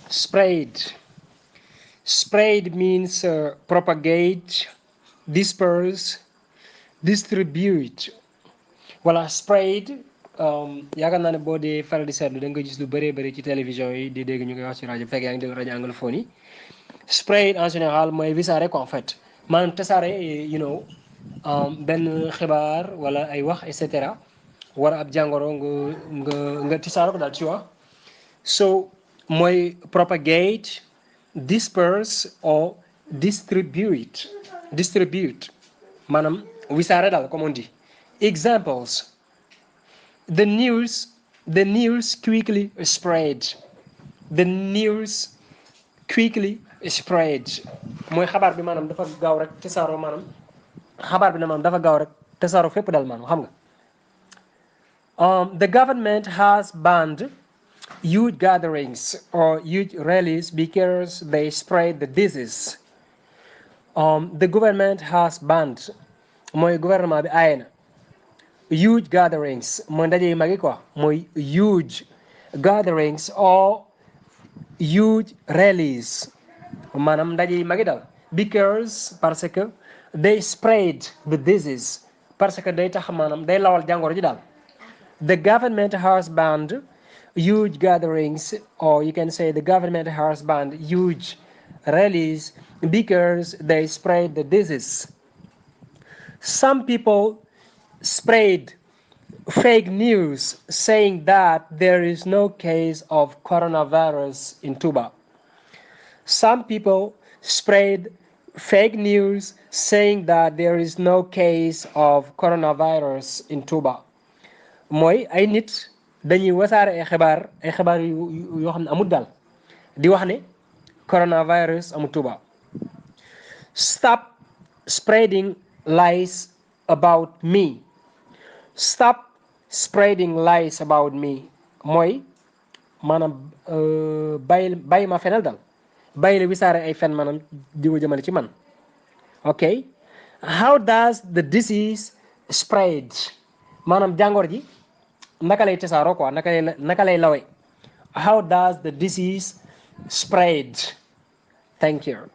Spread means propagate, disperse, distribute. Voilà, spread yaakaar naa ne boo dee faral di seetlu da nga gis lu bëree bëri ci télévision yi di dégg ñu koy wax ci rajo bu fekkee yaa ngi dégg rajo anglophone yi. Spread en général mooy wisaare quoi en fait maanaam tasaare benn xibaar wala ay wax et cetera wala ab jàngoro nga tisaare ko daal tu vois. So mooy propagate, disperse or distribute maanaam wisaare daal comme on dit. Examples: the news quickly spread. The news quickly spread mooy xabaar bi maanaam dafa gaaw rek tasaaroo maanaam xabaar bi maanaam dafa gaaw rek tasaaroo fépp daal maanaam xam nga. The government has banned huge gatherings or huge rallies because they spread the disease. The government has banned mooy gouvernement bi aaye na. Huge gatherings mooy ndaje yu mag yi quoi mooy huge gatherings or huge rallies maanaam ndaje yu mag yi daal because parce que they spread the disease parce que day tax maanaam day lawal jàngoro ji daal. The government has banned huge gatherings, or you can say the government has banned huge rallies because they spread the disease. Some people spread fake news saying that there is no case of coronavirus in Tuba. Some people spread fake news saying that there is no case of coronavirus in Tuba. mooy ay nit dañuy wasaare ay xibaar yoo xam ne amul daal di wax ne coronavirus amul Tuba. Stop spreading lies about me. Stop spreading lies about me mooy maanaam bàyyi ma fenal daal bàyyi la wisaare ay fen maanaam di ko jëmale ci man. Okay, how does the disease spread maanaam jàngor ji naka lay tasaaroo quoi naka lay lawe. How does the disease spread? Thank you.